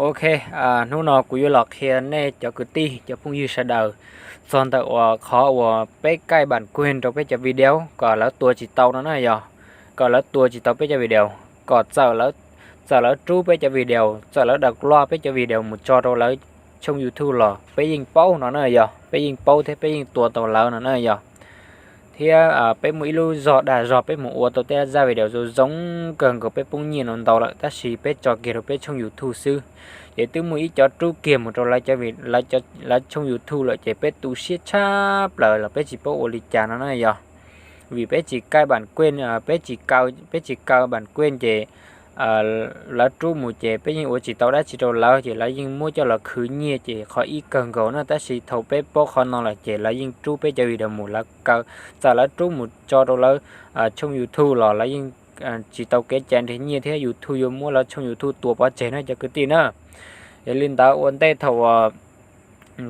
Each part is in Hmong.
Ok, hnub no kuv yuav los qhia nej cov kwv tij cov phooj ywg sawv daws txog ntawm uas qhov uas peb kaij bản quyền rau peb cov video kom lawv tua tsis tau no na yog, kom lawv tua tsis tau peb cov video, kom txawm lawv rub peb cov video, txawm lawv download peb cov video mus tso rau lawv tshooj YouTube los peb yeej paub no na yog, peb yeej paub thiab peb yeej tua tau lawv no na yog. Thiab peb muaj ib lub zog dag zog peb mus ua tau tej zaj video zoo zoo kawg nkaus peb poob nyiaj no ntau lawm tab sis peb tso kiag rau peb tshooj YouTube xwb. Ces twb muaj ib cov rub kiag mus rau lawv tshooj YouTube lawm ces peb tu siab tshaj plaws los peb tsis paub ua li cas no na yog. Vim peb tsis kaij bản quyền, peb tsis kaw bản quyền ces lawv rub mus ces peb yeej ua tsis tau dab tsi rau lawv ces lawv yeej muab coj los khwv nyiaj ces qhov ib kawg nkaus na tab sis thaum peb paub qhov no lawm ces lawv yeej rub peb cov video mus lawv kaw, txawm lawv rub mus tso rau lawv tshooj YouTube los lawv yeej tsis tau kev cai nrhiav nyiaj thiab YouTube yuav muab lawv tshooj YouTube tua pov tseg na cov kwv tij na. Yog li ntawd ua ntej thaum uas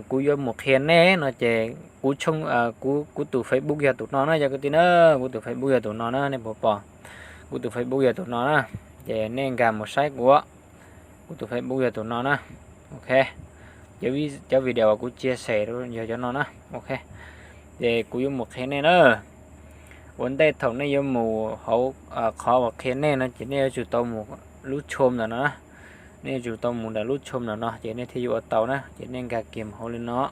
kuv yuav mus qhia nej no ces kuv, kuv tus Facebook yog tus no na cov kwv tij na, kuv tus Facebook yog tus no na nej puas pom, kuv tus Facebook yog tus no na, ces nej nkag mus saib kuv, kuv tus Facebook yog tus no na. Ok, cov video uas kuv chia sẻ yog cov no na. Ok, ces kuv yuav mus qhia nej na. Ua ntej thaum nej yuav mus hauv qhov uas qhia nej no ces nej yuav tsum tau mus lub tshooj ntawm no, nej yuav tsum tau mus ntawm lub tshooj ntawm no ces nej thiaj yuav ua tau na ces nej nkag kiag mus hauv li no.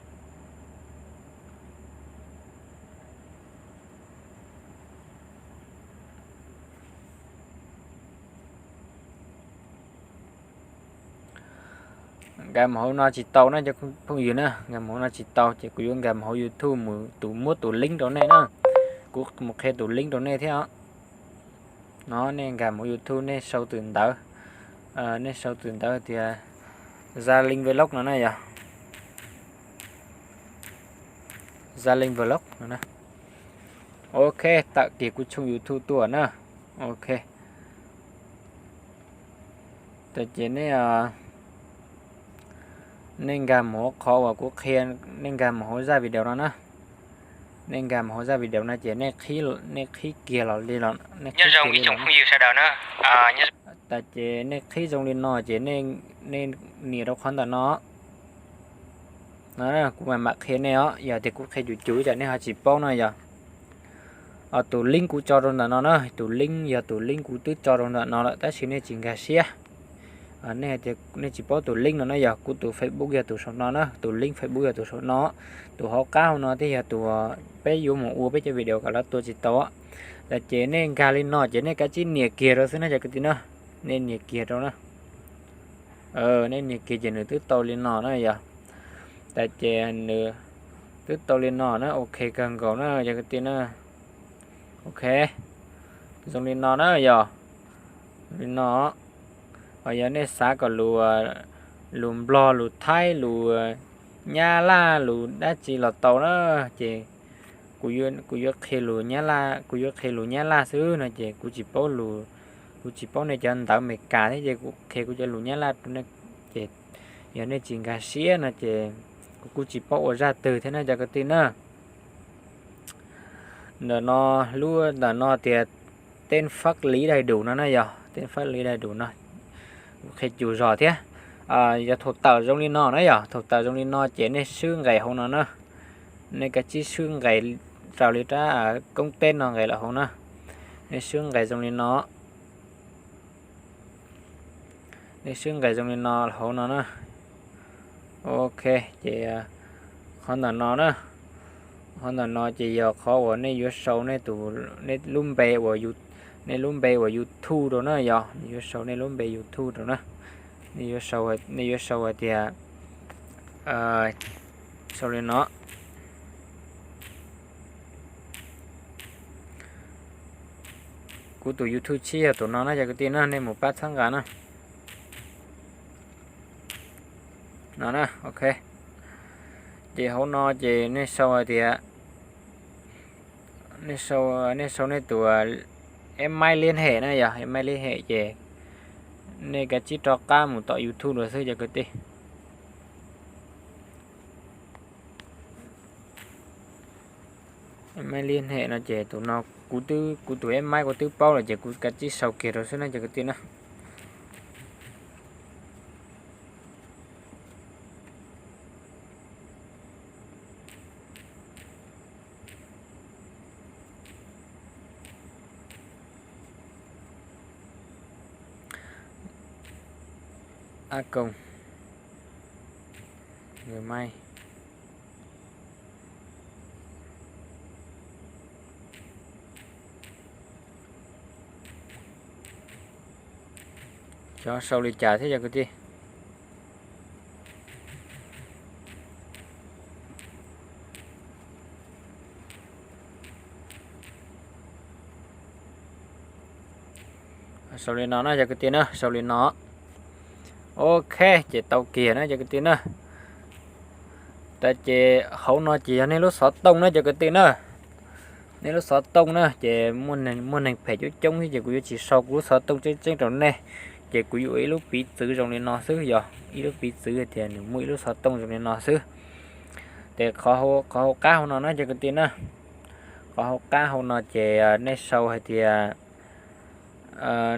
Nkag mus hauv no tsis tau na cov phooj ywg na, nkag mus hauv no tsis tau ces kuv yuav nkag mus hauv YouTube mus tus muab tus link rau nej na. Kuv mus qhia tus link rau nej thiab os. No nej nkag mus YouTube nej sau tus ntawv, nej sau tus ntawv tias Gia Linh Vlog no na yog, Gia Linh Vlog no. Ok, tawm kiag kuv tshooj YouTube tuaj na. Ok, ces nej, nej nkag mus hauv qhov uas kuv qhia, nej nkag mus hauv zaj video no na. Nej nkag mus hauv zaj video no ces nej qhib kiag los li los, nej qhib kiag li los. Tas ces nej qhib zoo li no ces nej nias rau qhov ntawm no. Kuv mam mam qhia nej os, yog tias kuv qhia cuv cuv tsam nej ho tsis paub no yog. Tus link kuv tso rau ntawm no na, tus link yog tus link kuv twb tso rau ntawm no lawm tab sis nej tsis nkag siab. Nej tsis paub tus link no na yog, kuv tus Facebook yog tus saum no na, tus link Facebook yog tus saum no. Tus hauv qab hauv no thiaj yog tus peb yuav mus ua peb cov video kom lawv tua tsis tau. Tas ces nej nkag li no ces nej kav tsij nias kiag rau xwb na cov kwv tij na. Nej nias kiag rau na. Nej nias kiag ces nws twb tau li no na yog. Tas ces nws twb tau li no na, ok kawg nkaus na cov kwv tij na. Ok, zoo li no na yog, li no. Ho yog nej xav kom lus, lus Nplog, lus Thaib, lus Nyab Laj, lus dab tsi los tau na, ces kuv yuav qhia lus Nyab Laj, kuv yuav qhia lus Nyab Laj xwb no ces kuv tsis paub lus, kuv tsis paub nej cov ntawv Amelikas thiab ces kuv qhia kuv cov lus Nyab Laj rau nej. Ces yog nej tsis nkag siab no ces kuv kuj tsis paub ua zaj twg thiab na cov kwv tij na. Ntawm no, lub ntawm no tias tên pháp lý đầy đủ no na yog, tên pháp lý đầy đủ no, qhia cus zog thiab. Yog thaum tawm zoo li no na yog, thaum tawm zoo li no ces nej swb nqes hauv no na. Nej kav tsij swb nqes raws li rab koob teb no nqes lawm hauv na. Nej swb nqes zoo li no. Nej swb nqes zoo li no hauv no na. Ok, ces qhov ntawm no na, qhov ntawm no ces yog qhov uas nej yuav sau nej tus, nej lub npe uas, nej lub npe uas YouTube rau na yog, nej yuav sau nej lub npe YouTube rau na. Nej yuav sau, nej yuav sau hais tias, sau li no. Kuv tus YouTube tshib yog tus no na cov kwv tij na, nej mus pab txhawb nqa na. No na, ok. Ces hauv no ces nej sau hais tias, nej sau, nej sau nej tus email liên hệ na yog, email liên hệ ces nej kav tsij rov qab mus tom YouTube dua xwb cov kwv tij. Email liên hệ no ces tus no kuv twb, kuv tus email kuv twb paub lawm ces kuv kav tsij sau kiag rau xwb na cov kwv tij na. A công, người May. Xyov sau li cas thiab cov kwv tij. Sau li no na cov kwv tij na, sau li no. Ok, ces tau kiag na cov kwv tij na. Tas ces hauv no ces yog nej lub xov tooj na cov kwv tij na. Nej lub xov tooj na ces muaj neeg phem coob coob thiab ces kuv yuav tsis sau kuv lub xov tooj tseeb tseeb rau nej. Ces kuv yuav ua ib lub piv txwv zoo li no xwb, yog ib lub piv txwv tias nws muaj ib lub xov tooj zoo li no xwb. Ces qhov hauv qab hauv no na cov kwv tij na, qhov hauv qab hauv no ces nej sau hais tias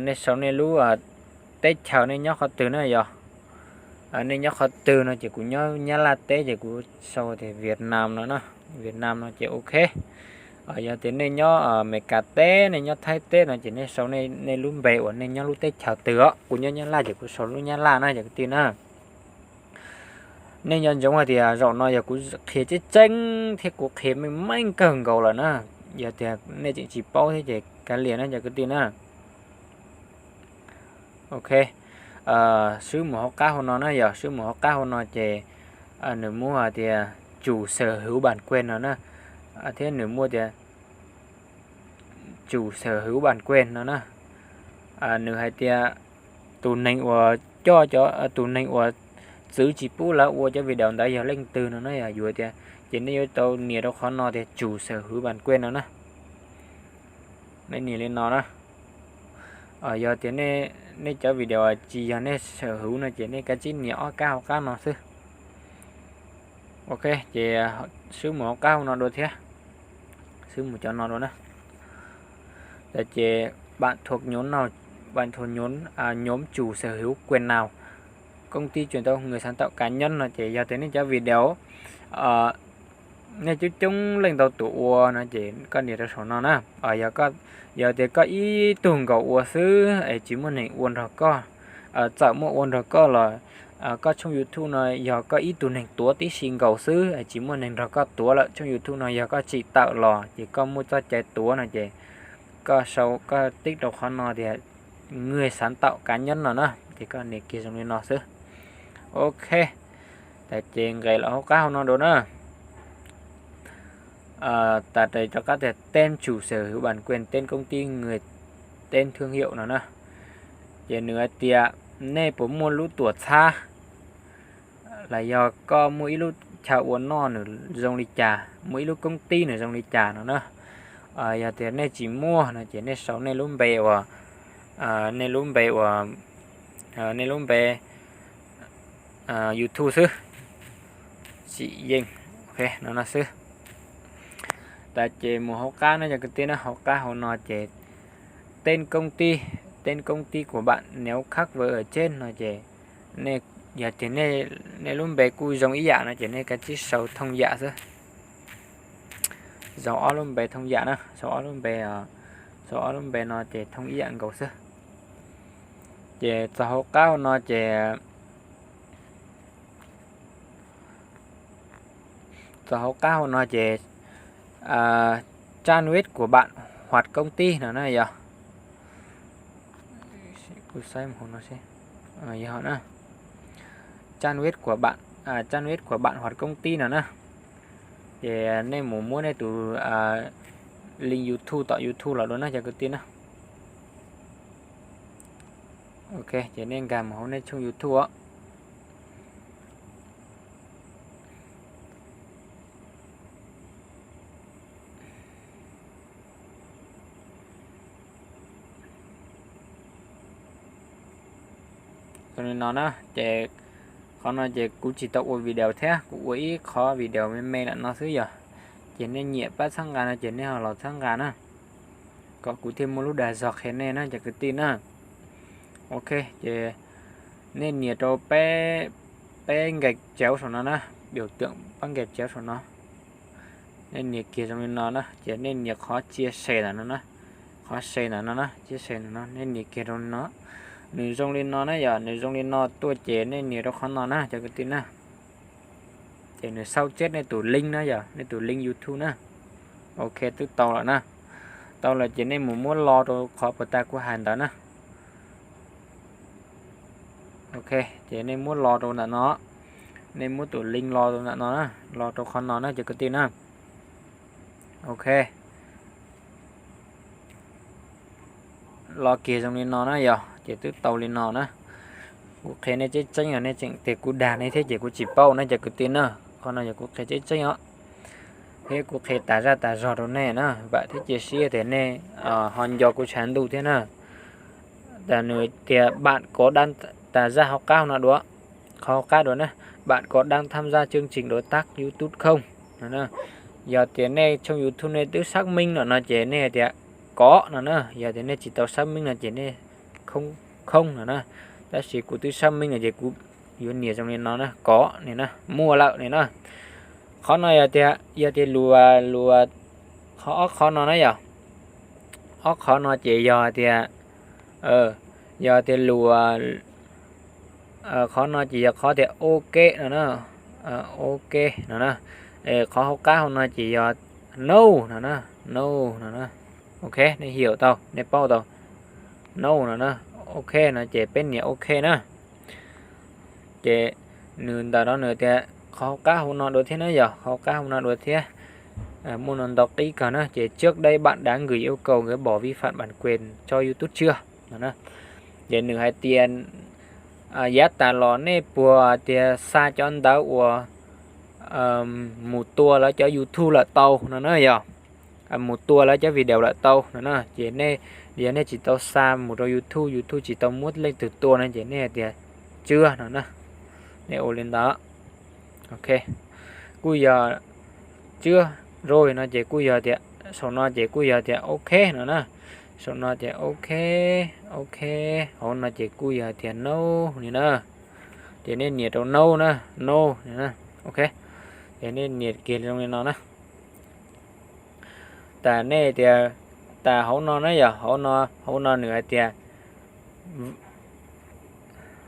nej sau nej lub teb chaws nej nyob qhov twg na yog. Nej nyob qhov twg no ces kuv nyob Nyab Laj teb ces kuv sau tias Vietnam no na, Vietnam no ces ok. Yog tias nej nyob Amelikas teb, nej nyob Thaib teb no ces nej sau nej lub npe uas nej nyob lub teb chaws twg os. Kuv nyob Nyab Laj ces kuv sau lub Nyab Laj na cov kwv tij na. Nej nco ntsoov hais tias zaum no yog kuv qhia tseeb tseeb thiab kuv qhia meej meej kawg nkaus lawm na. Yog tias nej tseem tsis paub thiab ces kav liam na cov kwv tij na. Ok, swb mus hauv qab hauv no na, yog swb mus hauv qab hauv no ces nws muaj hais tias chủ sở hữu bản quyền no na, thiab nws muaj tias chủ sở hữu bản quyền no na. Nws hais tias tus neeg uas coj cov, tus neeg uas txwv tsis pub lawv ua cov video ntawd yog leej twg no na, yog yuav tias ces nej yuav tau nias rau qhov no tias chủ sở hữu bản quyền no na. Nej nias li no na. Yog tias nej cov video tsis yog nej sở hữu no ces nej kav tsij nias ob kab hauv qab no xwb. Ok, ces swb mus hauv qab hauv no dua thiab, swb mus cov no dua na. Ces bạn thuộc nhóm nào, bạn thuộc nhóm, à, nhóm chủ sở hữu quyền nào, công ty truyền thông, người sáng tạo cá nhân no ces yog tias nej cov video nej coob coob leej ntau tus ua no ces koj nias rau saum no na. Yog tias koj ib tug nkaus ua xwb es tsis muaj neeg ua nrog koj, txawm muaj ua nrog koj los koj tshooj YouTube no yog koj ib tug neeg tuav tib si nkaus xwb es tsis muaj neeg nrog koj tuav lawm, tshooj YouTube no yog koj tsim tawm los ces koj muaj txoj cai tuav no ces koj sau, koj tib rau qhov no tias người sáng tạo cá nhân no na, ces koj nias kiag zoo li no xwb. Ok, tas ces nqes los hauv qab hauv no dua na. Tas ces rov qab tias tên chủ sở hữu bản quyền tên công ty người tên thương hiệu no na. Ces nws hais tias nej puas muaj lub tuam txhab los yog koj muaj ib lub chaw ua noj nws zoo li cas, muaj ib lub koob tib nws zoo li cas no na. Yog tias nej tsis muaj no ces nej sau nej lub npe uas, nej lub npe uas, nej lub npe YouTube xwb, tsim yeej, ok no no xwb. Tas ces mus hauv qab no cov kwv tij na, hauv qab hauv no ces tên công ty, tên công ty của bạn nếu khác với ở trên no ces nej, yog tias nej lub npe kuj zoo ib yam no ces nej kav tsij sau thooj yam xwb. Sau ob lub npe thooj yam na, sau ob lub npe, sau ob lub npe no ces thooj ib yam nkaus xwb. Ces txog hauv qab hauv no ces txog hauv qab hauv no ces trang web của bạn hoặc công ty no na yog. Kuv saib mus hauv no seb. Yog na. Trang web của bạn, trang web của bạn hoặc công ty no na. Ces nej mus muab nej tus link YouTube tom YouTube los dua na cov kwv tij na. Ok, ces nej nkag mus hauv nej tshooj YouTube os. Li no na, ces qhov no ces kuv tsis tau ua video thiab, kuv ua ib qhov video me me lam no xwb yog. Ces nej nyiam pab txhawb nqa no ces nej ho los txhawb nqa na, kom kuv thiaj muaj lub dag zog qhia nej na cov kwv tij na. Ok, ces nej nias rau peb, peb nkaim cauv saum no na, biểu tượng pab nkaim cauv saum no. Nej nias kiag zoo li no na, ces nej nias qhov chia sẻ ntawm no na, qhov share ntawm no na, chia sẻ ntawm no, nej nias kiag zoo li no. Nws zoo li no na yom, nws zoo li no tuaj ces nej nias rau qhov no na cov kwv tij na. Ces nws xauj tseb nej tus link na yom, nej tus link YouTube na. Ok, twb tau lawm na. Tau lawm ces nej mus muab lo rau qhov puas tas kuv hais ntawd na. Ok, ces nej muab lo rau ntawm no, nej muab tus link lo rau ntawm no, lo rau qhov no na cov kwv tij na. Ok, lo kiag zoo li no na yog, ces twb tau li no na. Kuv qhia nej tseeb tseeb os, nej tseem tias kuv dag nej thiab ces kuv tsis paub na cov kwv tij na. Qhov no yog kuv qhia tseeb tseeb os, thiab kuv qhia tas zaj tas zog rau nej na, vam thiab cia siab tias nej ho nco kuv tshav ntuj thiab na. Tam nws tias bạn có đăng, tas zaj hauv qab no dua, qhov hauv qab dua na, bạn có đang tham gia chương trình đối tác YouTube không? Yog tias nej tshooj YouTube nej twb xác minh lawm no ces nej hais tias có no na, yog tias nej tsis tau xác minh no ces nej không no na. Tab sis kuv twb xác minh no ces kuv yuav nias zoo li no na, có ni na, muaj lawm ni na. Qhov no yog tias, yog tias lus, lus, qhov ob qhov no na yog, ob qhov no ces yog tias, yog tias lus, qhov no ces yog qhov tias ok no na, ok no na. Qhov hauv qab hauv no ces yog no no na, no no na. Ok, nej hiểu tau, nej paub tau, no no na. Ok no ces peb nias ok na. Ces nws ntawm no nws tias qhov hauv qab hauv no dua thiab na yog, qhov hauv qab hauv no dua thiab. Muaj no ntau qib kawg na, ces trước đây bạn đã gửi yêu cầu gỡ bỏ vi phạm bản quyền cho YouTube chưa? Ces nws hais tias yav tas los nej puas tias xa cov ntawv uas mus tua lawv cov YouTube lawm tau no na yog, mus tua lawv cov video lawm tau no na. Ces nej, yog nej tsis tau xa mus rau YouTube, YouTube tsis tau muab leej twg tua no ces nej hais tias chưa no na. Nej ua li ntawd. Ok, kuj yog chưa rồi no ces kuj yog tias, saum no ces kuj yog tias ok no na. Saum no ces ok, ok, hauv no ces kuj yog tias no ni na. Ces nej nias rau no na, no ni na. Ok, ces nej nias kiag zoo li no na. Tas nej tias, tas hauv no na yog, hauv no, hauv no nws hais tias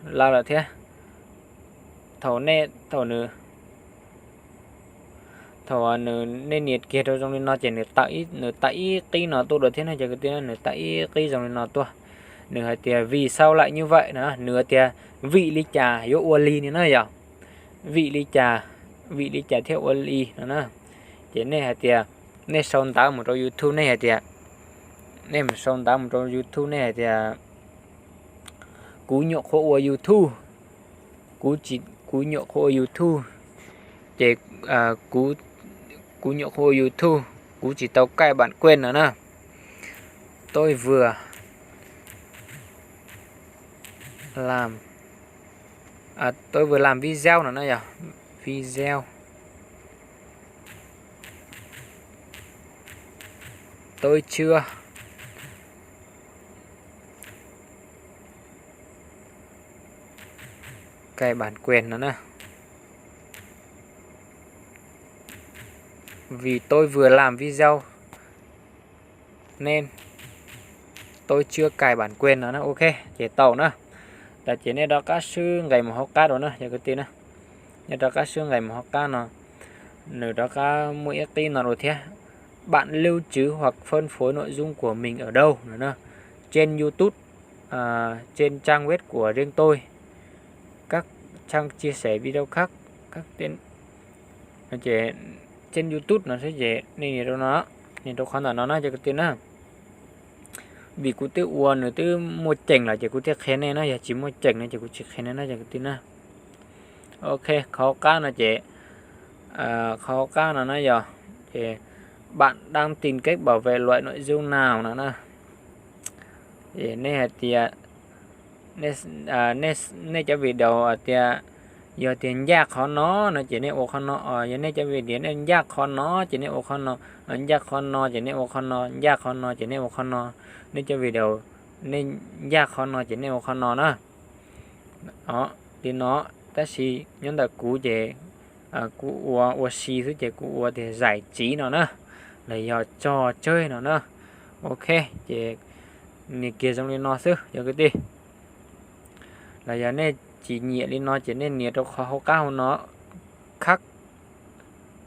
la lawm thiab. Thaum nej, thaum nws, thaum nws, nej nias kiag rau zoo li no ces nws tawm, nws tawm ib qib no tuaj dua thiab na cov kwv tij, nws tawm ib qib zoo li no tuaj. Nws hais tias vì sao lại như vậy na, nws hais tias vim li cas yuav ua li ni na yog, vim li cas, vim li cas thiaj ua li no na. Ces nej hais tias, nej sau ntawv mus rau YouTube nej hais tias, nej mus sau ntawv mus rau YouTube nej hais tias kuv nyuam qhuav ua YouTube, kuv tsis, kuv nyuam qhuav ua YouTube, ces kuv nyuam qhuav ua YouTube, kuv tsis tau cài bản quyền no na. Tôi vừa làm, tôi vừa làm video no na yog, video, tôi chưa cài bản quyền no na. Vì tôi vừa làm video nên tôi chưa cài bản quyền no na. Ok, ces tau na. Tas ces nej rov qab swb nqes mus hauv qab dua na cov kwv tij na. Nej rov qab swb nqes mus hauv qab no, nws rov qab muaj ib qib no dua thiab. Bạn lưu trữ hoặc phân phối nội dung của mình ở đâu no na. Trên YouTube, trên trang web của riêng tôi, các trang chia sẻ video khác, các trên YouTube no xwb ces nej nias rau no, nias rau qhov ntawm no na cov kwv tij na. Vim kuv twb ua nws twb muaj ceem lawm ces kuv thiaj qhia nej na, yog tsis muaj ceem no ces kuv tsis qhia nej na cov kwv tij na. Ok, qhov hauv qab no ces, qhov hauv qab no na yog, ces bạn đang tìm cách bảo vệ loại nội dung nào no na. Nej hais tias, nej cov video tias, yog tias ncaj qhov no no ces nej ua qhov no, yog nej cov video nej ncaj qhov no ces nej ua qhov no, ncaj qhov no ces nej ua qhov no, ncaj qhov no ces nej ua qhov no. Nej cov video nej ncaj qhov no ces nej ua qhov no na. Li no, tab sis nyob ntawm kuv ces kuv ua ua si xwb ces kuv ua tias giải trí no na, los yog trò chơi no na. Ok, ces nias kiag zoo li no xwb cov kwv tij. Los yog nej tsis nyiam li no ces nej nias rau qhov hauv qab hauv no, khab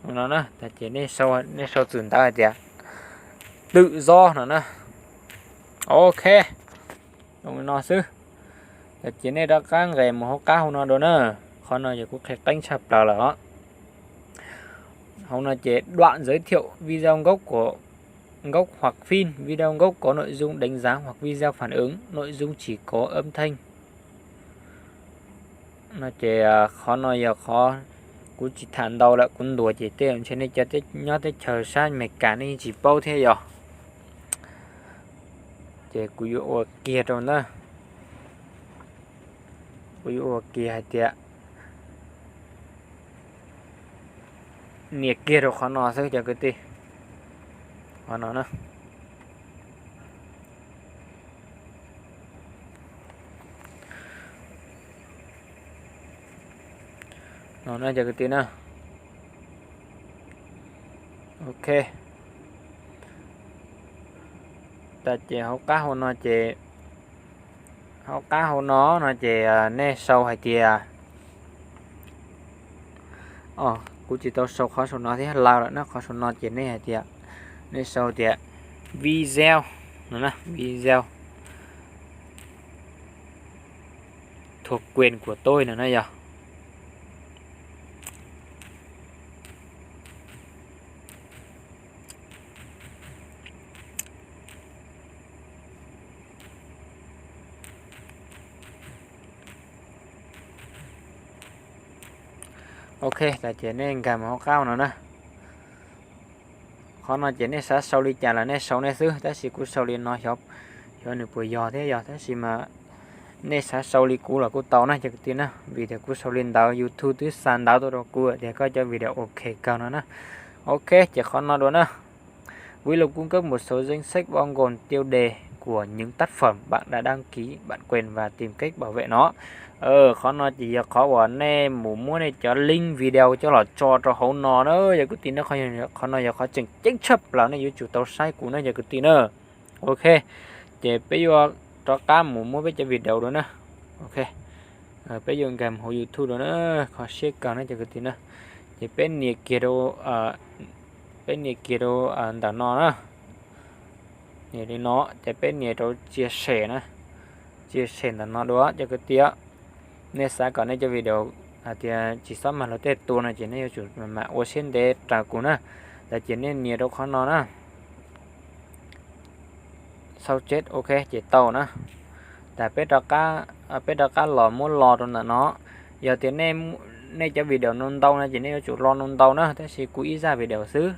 no na, ces nej sau txwm ntawv hais tias twm zob no na. Ok, zoo li no xwb. Ces nej rov qab nqes mus hauv qab hauv no dua na. Qhov no yog kuv qhia qeeb tshaj plaws lawm os. Hauv no ces đoạn giới thiệu video gốc của, gốc hoặc phim, video gốc có nội dung đánh giá hoặc video phản ứng, nội dung chỉ có âm thanh. No ces qhov no yog qhov kuv tsis tham ntau lawm, kuv ntuas ces tej ntshe nej cov nyob teb chaws sab Amelikas nej yeej tsis paub thiab yog. Ces kuv yuav ua kiag rau ntawd, kuv yuav ua kiag hais tias nias kiag rau qhov no xwb cov kwv tij. Qhov no na. No na cov kwv tij na. Ok. Tas ces hauv qab hauv no ces, hauv qab hauv no no ces nej sau hais tias, kuv tsis tau sau qhov saum no thiab, law lawm na, qhov saum no ces nej hais tias, nej sau tias video no, video thuộc quyền của tôi no na yog. Ok, tas ces nej nkag mus hauv qab no na. Qhov no ces nej xav sau li cas los nej sau nej xwb, tab sis kuv sau li no xyov nws puas yog thiab yog, tab sis mas nej xav sau li kuv los kuj tau na cov kwv tij na, vim tias kuv sau li ntawd YouTube twb xa ntawv tuaj rau kuv tias koj cov video ok kawg no na. Ok, ces qhov no dua na. Vui lòng cung cấp một số danh sách bao gồm tiêu đề của những tác phẩm bạn đã đăng ký, bạn quyền và tìm cách bảo vệ nó. Qhov no ces yog qhov uas nej mus muab nej cov link video coj los tso rau hauv no na cov kwv tij na. Qhov no yog qhov tseem ceeb tshaj plaws nej yuav tsum tau saib kuv na cov kwv tij na. Ok, ces peb yuav rov qab mus muab peb cov video dua na. Ok, peb yuav nkag mus hauv YouTube dua na, kho siab kawg na cov kwv tij na. Ces peb nias kiag rau, peb nias kiag rau ntawm no na. Nias li no ces peb nias rau chia sẻ na. Chia sẻ ntawm no dua cov kwv tij. Nej xav kom nej cov video hais tias tsis txhob mag luag tej tua no ces nej yuav tsum mam ua siab ntev raws kuv na. Tas ces nej nias rau qhov no na. Sau chết, ok, ces tau na. Tas peb rov qab los muab lo rau ntawm no. Yog tias nej cov video no ntau no ces nej yuav tsum lo no ntau na, tab sis kuv ib zaj video xwb,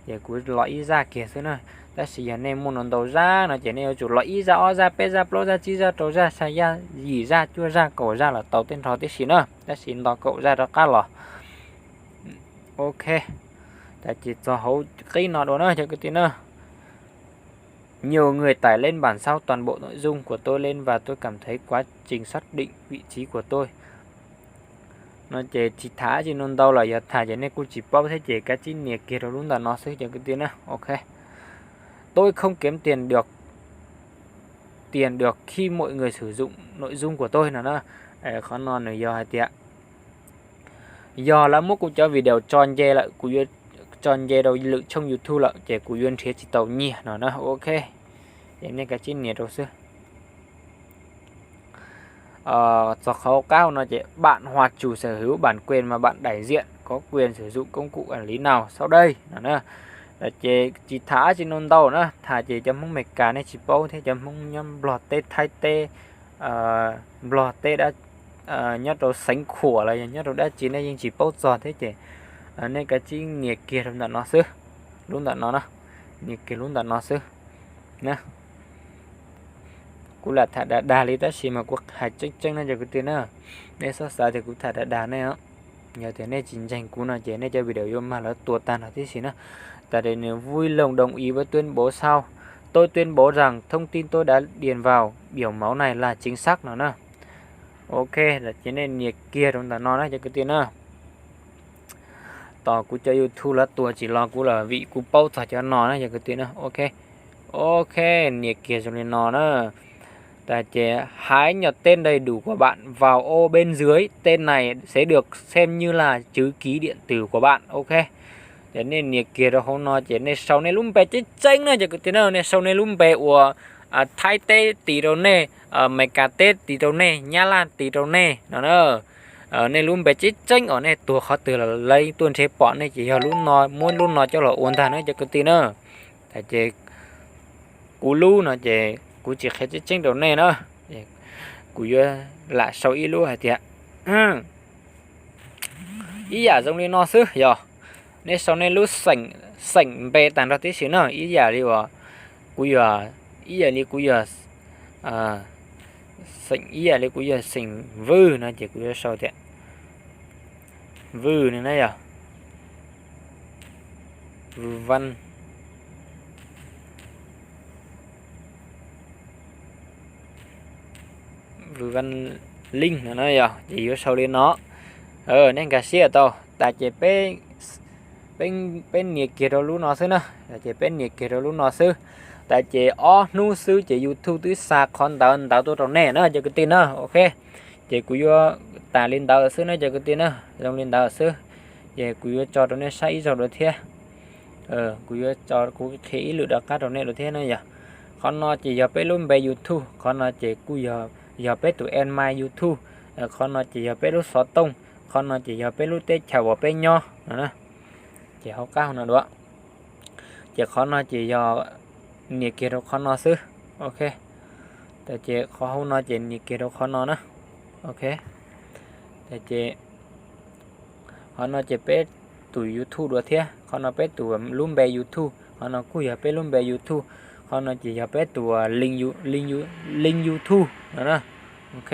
ces kuv lo ib zaj kiag xwb na. Tab sis yog nej muaj no ntau zaj no ces nej yuav tsum lo ib zaj, ob zaj, peb zaj, plaub zaj, tsib zaj, rau zaj, xya zaj, yim zaj, cuaj zaj, kaum zaj los tau tej nrho tib si na, tab sis nto kaum zaj rov qab los. Ok, tas ces txog hauv qib no dua na cov kwv tij na. Nhiều người tải lên bản sao toàn bộ nội dung của tôi lên và tôi cảm thấy quá trình xác định vị trí của tôi. No ces tsis tham tsis no ntau los yog tham ces nej kuj tsis paub thiab ces kav tsij nias kiag rau lub ntawm no xwb cov kwv tij na. Ok. Tôi không kiếm tiền được, tiền được khi mọi người sử dụng nội dung của tôi no na. Qhov no nws yog hais tias yog lawv muab kuv cov video tso nce lawm, kuv yuav tso nce rau lwm tshooj YouTube lawm ces kuv yuav nrhiav tsis tau nyiaj no na. Ok, ces nej kav tsij nias rau xwb. Txog qhov qab no ces bạn hoặc chủ sở hữu bản quyền mà bạn đại diện có quyền sử dụng công cụ quản lý nào sau đây no na. Ces tsis tham tsis no ntau na, tham ces cov Hmoob Amelikas nej tsis paub thiab, cov Hmoob nyob Nplog teb, Thaib teb, Nplog teb, nyob rau xeev khuam los yog nyob rau dab tsi nej yeej tsis paub txog thiab ces nej kav tsij nias kiag rau ntawm no xwb, lub ntawm no na, nias kiag lub ntawm no xwb na. Kuv lam tham dag dag li tab sis mas kuv hais tseeb tseeb na cov kwv tij na, nej txhob xav tias kuv tham dag dag nej. Yog tias nej tsis ntseeg kuv no ces nej cov video yuav mag lawv tua tag nrho tib si na. Tại đây nè, vui lòng đồng ý với tuyên bố sau. Tôi tuyên bố rằng thông tin tôi đã điền vào biểu mẫu này là chính xác no na. Ok, ces nej nias kiag rau ntawm no na cov kwv tij na. Tos kuv cov YouTube lawv tua tsis los kuv lawm vim kuv paub txog cov no na cov kwv tij na. Ok, ok, nias kiag zoo li no na. Tas ces hãy nhập tên đầy đủ của bạn vào ô bên dưới, tên này sẽ được xem như là chữ ký điện tử của bạn, ok. Ces nej nias kiag rau hauv no ces nej sau nej lub npe tseeb tseeb na cov kwv tij na, nej sau nej lub npe uas Thaib teb tis rau nej, Amelikas teb tis rau nej, Nyab Laj tis rau nej no na. Nej lub npe tseeb tseeb uas nej tuag qhov twg los lawv tuaj nrhiav pom nej ces yog lub no, muab lub no coj los ua ntag na cov kwv tij na. Tas ces kuv lub no ces kuv tsis qhia tseeb tseeb rau nej na. Kuv yuav lam sau ib lub hais tias ib yam zoo li no xwb yog, nej sau nej lub xeem, xeem npe tag nrho tib si na, ib yam li uas kuv yog, ib yam li kuv yog xeem, ib yam li kuv yog xeem Vwj no ces kuv yuav sau tias Vwj no na yog, Vwj Vaj, Vwj Vaj Leej no na yog, ces yuav sau li no. Nej nkag siab tau tas ces peb nias kiag rau lub no xwb na, ces peb nias kiag rau lub no xwb. Tas ces ob hnub xwb ces YouTube twb xa qhov ntawv ntawd tuaj rau nej na cov kwv tij na, ok. Ces kuv yuav tas li ntawd xwb na cov kwv tij na, zoo li ntawd xwb. Ces kuv yuav tso rau nej saib ib zaug dua thiab. Kuv yuav tso, kuv qhia ib lwm rov qab rau nej dua thiab na yog. Qhov no ces yog peb lub npe YouTube, qhov no ces kuj yog peb tus email YouTube, qhov no ces yog peb lub xov tooj, qhov no ces yog peb lub teb chaws uas peb nyob no. Ces hauv qab no dua, ces qhov no ces yog nias kiag rau qhov no xwb, ok. Tas ces qhov hauv no ces nias kiag rau qhov no na, ok. Tas ces qhov no ces peb tus YouTube dua thiab, qhov no peb tus lub npe YouTube, qhov no kuj yog peb lub npe YouTube, qhov no ces yog peb tus link YouTube no na, ok.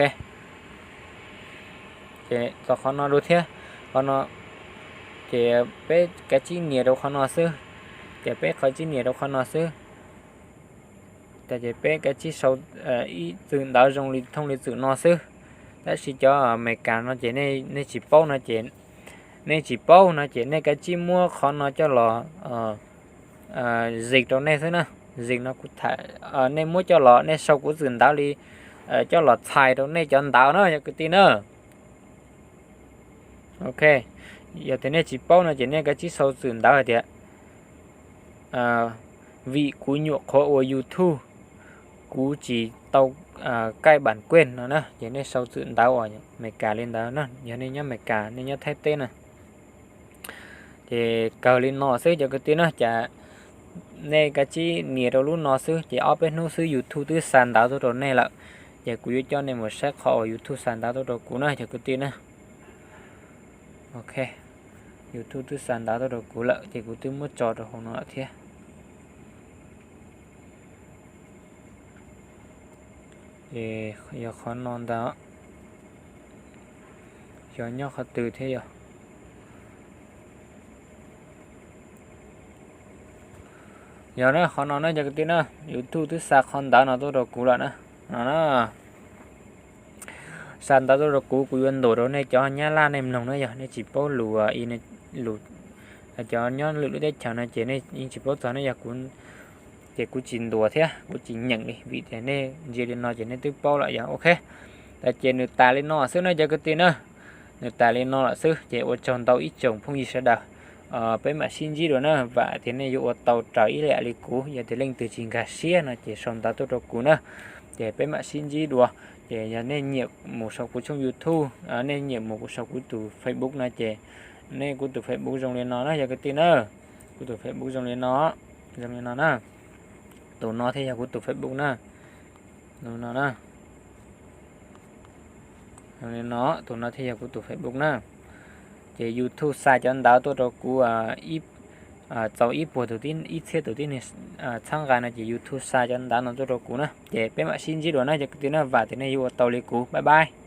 Ces txog qhov no dua thiab, qhov no ces peb kav tsij nias rau qhov no xwb, ces peb kav tsij nias rau qhov no xwb. Tas ces peb kav tsij sau ib txwm ntawv zoo li thooj li txwm no xwb. Tab sis cov Amelikas no ces nej tsis paub no ces, nej tsis paub no ces nej kav tsij muab qhov no coj los zis rau nej xwb na. Zis no kuv tham, nej muab coj los nej sau kuv txwm ntawv li, coj los txhais rau nej cov ntawv na cov kwv tij na. Ok, yog tias nej tsis paub no ces nej kav tsij sau txwm ntawv hais tias vim kuv nyuam qhuav ua YouTube, kuv tsis tau kaij bản quyền no na, ces nej sau txwm ntawv uas Amelikas li ntawd na, yog nej nyob Amelikas, nej nyob Thaib teb na. Ces kawg li no xwb cov kwv tij na, cas nej kav tsij nias rau lub no xwb ces ob peb hnub xwb YouTube twb xa ntawv tuaj rau nej lawm. Ces kuv yuav coj nej mus saib qhov uas YouTube xa ntawv tuaj rau kuv na cov kwv tij na. Ok, YouTube twb xa ntawv tuaj rau kuv lawm ces kuv twb muab tso rau hauv no lawm thiab. Ces yog qhov no ntag, xyov nyob qhov twg thiab yog. Yog na, qhov no na cov kwv tij na, YouTube twb xa qhov ntawv no tuaj rau kuv lawm na. No na, xa ntawv tuaj rau kuv, kuv yuav ntuas rau nej cov Nyab Laj nej mloog na, yog nej tsis paub lus, cov nyob lwm lub teb chaws no ces nej yeej tsis paub txog ne, yog kuv ces kuv tsis ntuas thiab kuv tsis nyeem li, vim tias nej ntsia li no ces nej twb paub lawm yog. Ok, tas ces nws tas li no xwb na cov kwv tij na. Nws tas li no lawm xwb ces ua tsaug ntau ib tsoom phooj ywg sawv daws. Peb mam sib ntsib dua na, vam tias nej yuav ua tau raws ib yam li kuv. Yog tias leej twg tsis nkag siab no ces sau ntawv tuaj rau kuv na, ces peb mam sib ntsib dua. Ces yog nej nyiam mus saum kuv tshooj YouTube, nej nyiam mus saum kuv tus Facebook no ces nej, kuv tus Facebook zoo li no na yog kwv tij na. Kuv tus Facebook zoo li no, zoo li no na. Tus no thiaj yog kuv tus Facebook na. Tus no na, zoo li no, tus no thiaj yog kuv tus Facebook na. Ces YouTube xa cov ntawv tuaj rau kuv, txaus ib puas tus, ib txhiab tus tib neeg txhawb nqa no ces YouTube xa cov ntawv no tuaj rau kuv na. Ces peb mam sib ntsib dua na cov kwv tij na, vam tias nej yuav ua tau li kuv. Bye bye.